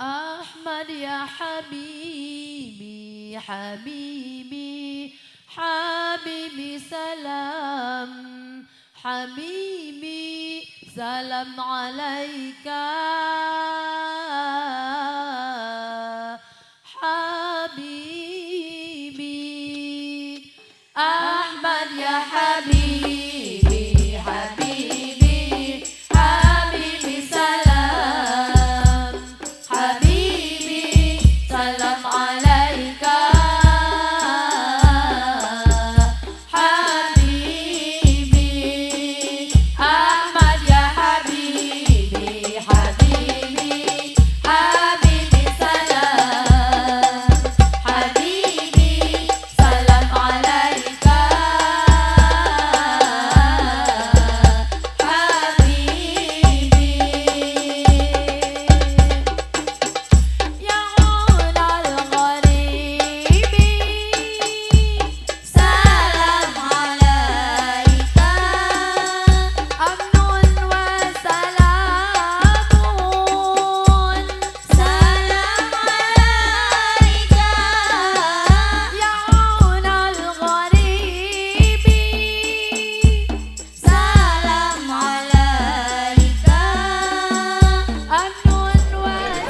أحمد يا حبيبي حبيبي حبيبي سلام حبيبي سلام عليك حبيبي أحمد يا حبيبي حبيبي حبيبي سلام حبيبي سلام عليك حبيبي أحمد يا حبيبي حبيبي حبيبي سلام حبيبي سلام عليك حبيبي يا عون الغريب سلام عليك أمن وسلام سلام عليك يا عون الغريب سلام عليك أمن وسلام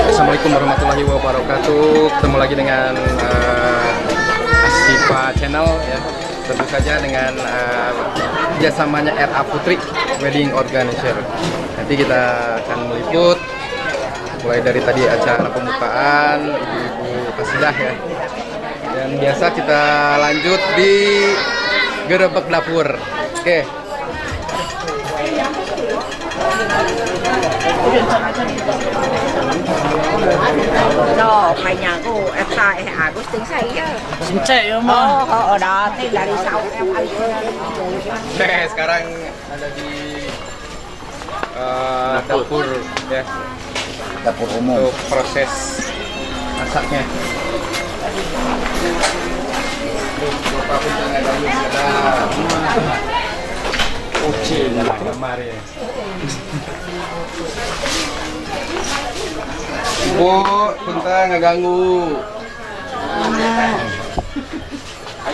Assalamualaikum warahmatullahi wabarakatuh. Ketemu lagi dengan Asifa Channel ya. Tentu saja dengan kerjasamanya RA Putri Wedding Organizer. Nanti kita akan meliput mulai dari tadi acara pembukaan ibu-ibu kasidah ya. Dan biasa kita lanjut di gerebek dapur. Oke. No, kayaknya aku eta Agus ting saya. Sincek ya mah. Oh, oh, dah ting dari sau. Oke, sekarang ada di dapur ya. Dapur umum. Untuk proses masaknya. Tuh, Bapak pun jangan ganggu ada. Uci kamar ya. Ibu, punten ngeganggu.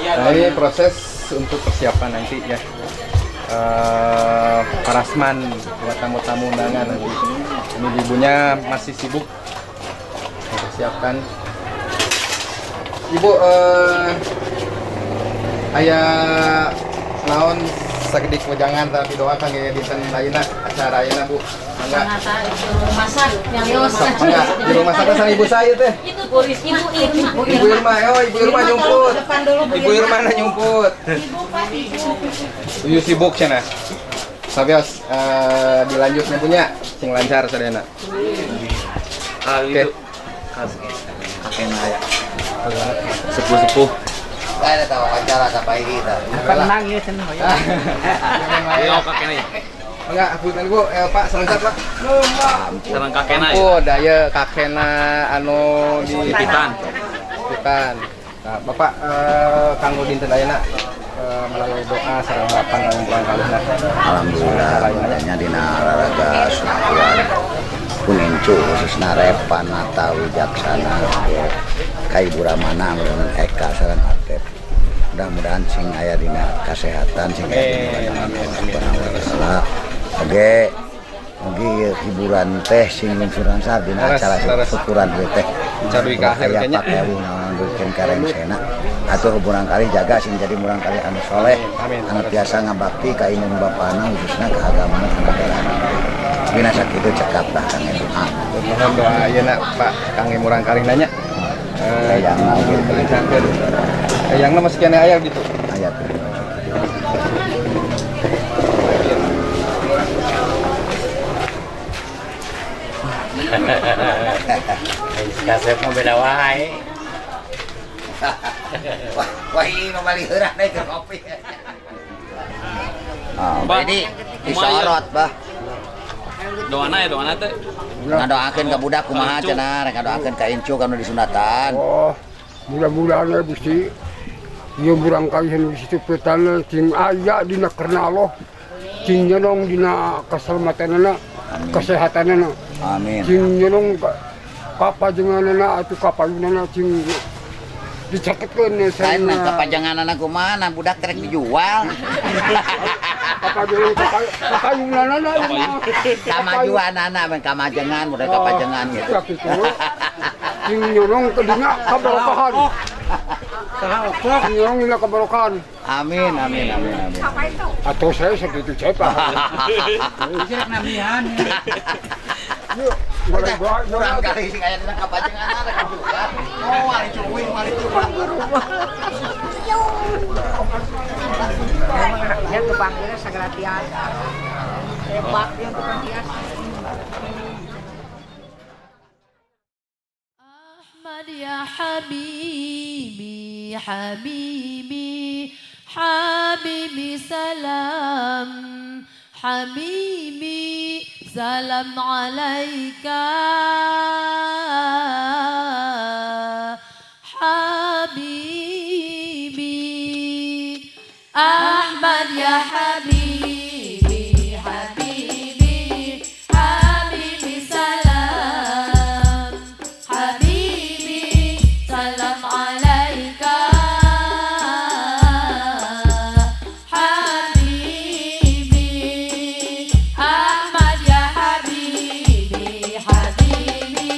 Nah, ini proses untuk persiapan nanti ya. Parasman buat tamu-tamu undangan nanti. Ini ibunya masih sibuk mempersiapkan. Ibu, aya naon sakedik wejangan tapi doa kangge dinten ayeuna acara ayeuna, Bu. Mangga. Masak yang Mangga, di rumah sakit sama ibu saya teh. Itu Ibu Irma. Ibu Irma, oh Ibu Irma nyumput. Depan dulu Bu Ibu Irma na nyumput. Ibu Pak Ibu. Uyu sibuk cenah. Sabios, dilanjutnya punya sing lancar sadayana. Ah Oke. itu. Kakek ya. Sepuh-sepuh. Ada tahu acara sampai kita. Tenang ya senang ya. Ayo kakeknya. Enggak, punten Bu, Pak, sebentar Pak. Sareng kakekna ya. Oh, daya kakena anu di Titipan. Titipan. Nah, Bapak kanggo dinten ayeuna melalui doa sareng harapan kanggo pulang kalihna. Alhamdulillah, makanya dina raraga syukuran pun incu khususna Repa Nata Wijaksana ka Ibu Ramana mudah-mudahan Eka sareng Atep mudah-mudahan sing aya dina kasehatan sing aya dina Amin, Allah amin, Subhanahu wa taala. Oge mugi ieu hiburan teh sing lungsuran sar dina Leres, acara leres. syukuran ieu teh. Caduy ka akhir Aya kayaknya. pakewuh naon duikeun karengsena atuh murangkalih jaga sing jadi murangkalih anu soleh Amin, amin. anu tiasa ngabakti ka indung bapana khususna ka agamana ka negarana. Bina sakitu cekap lah kang doa. Mohon doa ayeuna Pak kangge murangkalih nanya. Hayangna oge. Dilancarkeun. Hayangna masih keneh aya gitu. Aya tuh. Kasep mah beda wae. Wah, wah ini mah balik heurah deui ke kopi. Ah, Bah, ini disorot, bah. Doana ya doana teh. Ngadoakeun ka budak kumaha cenah, rek ngadoakeun ka incu kanu disunatan. Oh, mudah-mudahan ya Gusti. Ieu murangkalih anu di situ petana sing aya dina karena Allah. Sing nyonong dina keselamatanana, kesehatanana. Amin. Sing nyonong Kapajenganana atuh kapayunana cing dicaketkeun. Lain mah kapajenganana kumaha, budak rek dijual. Kapajengan kapayunana mah. Kamajuanana men kamajengan, budak kapajengan gitu. Ya kitu. Cing nyonong ke dina kabarokahan. Cing nyonong dina kabarokahan. Amin, amin, amin, amin. Atau saya segitu cepat. Boleh gua Kurang kali sih kayak dina kapajengan rek dijual. Oh, wali cuy, wali cuy. Ya tukang hias segala tiasa. Hebat dia tukang hias. أحمد يا حبيبي حبيبي حبيبي سلام حبيبي سلام عليك حبيبي أحمد يا حبيبي حبيبي حبيبي سلام حبيبي سلام عليك حبيبي أحمد يا حبيبي حبيبي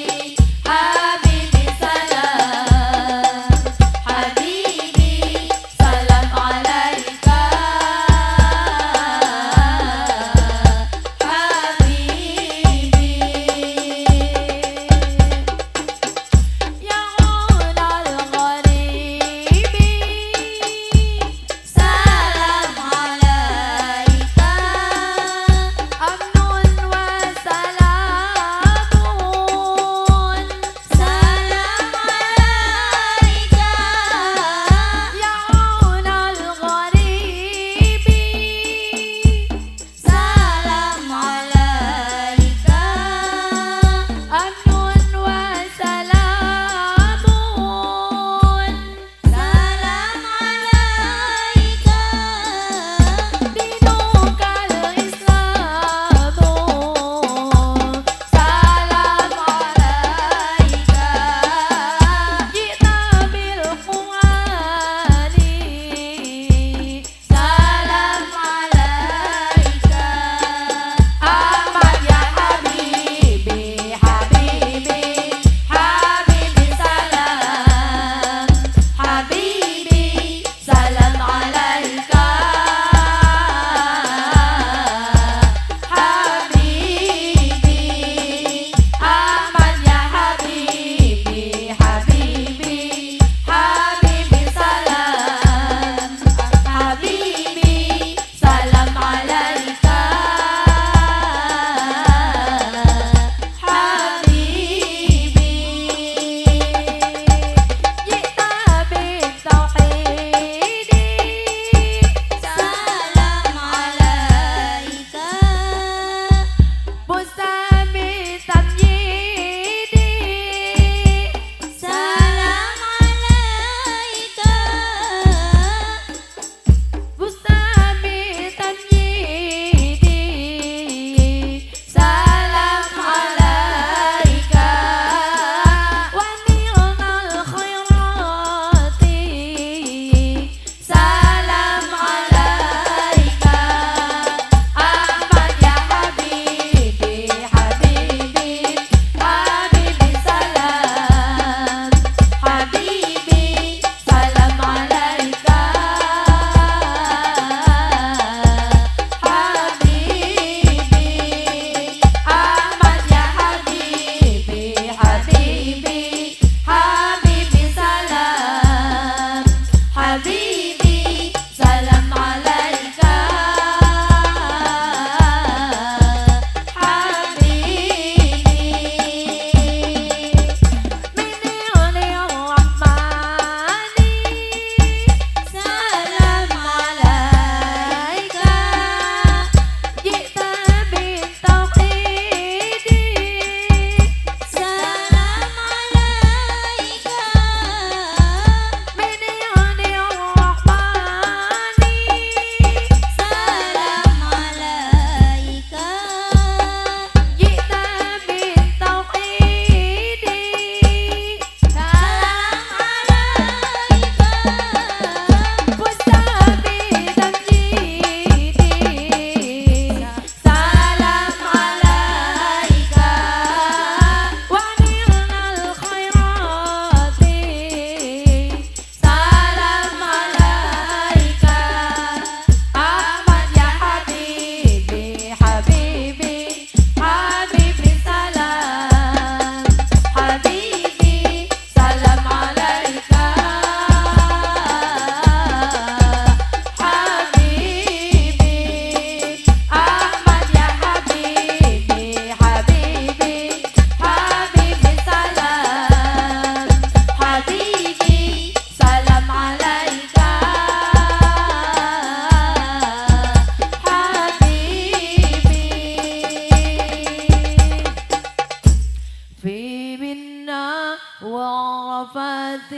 ذكرنا والرفث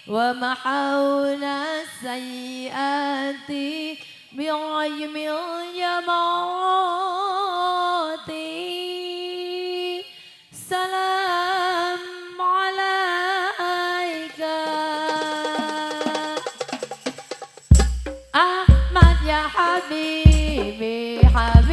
ومحونا السيئات برجم الجمرات. سلام عليك أحمد يا حبيبي حبيبي.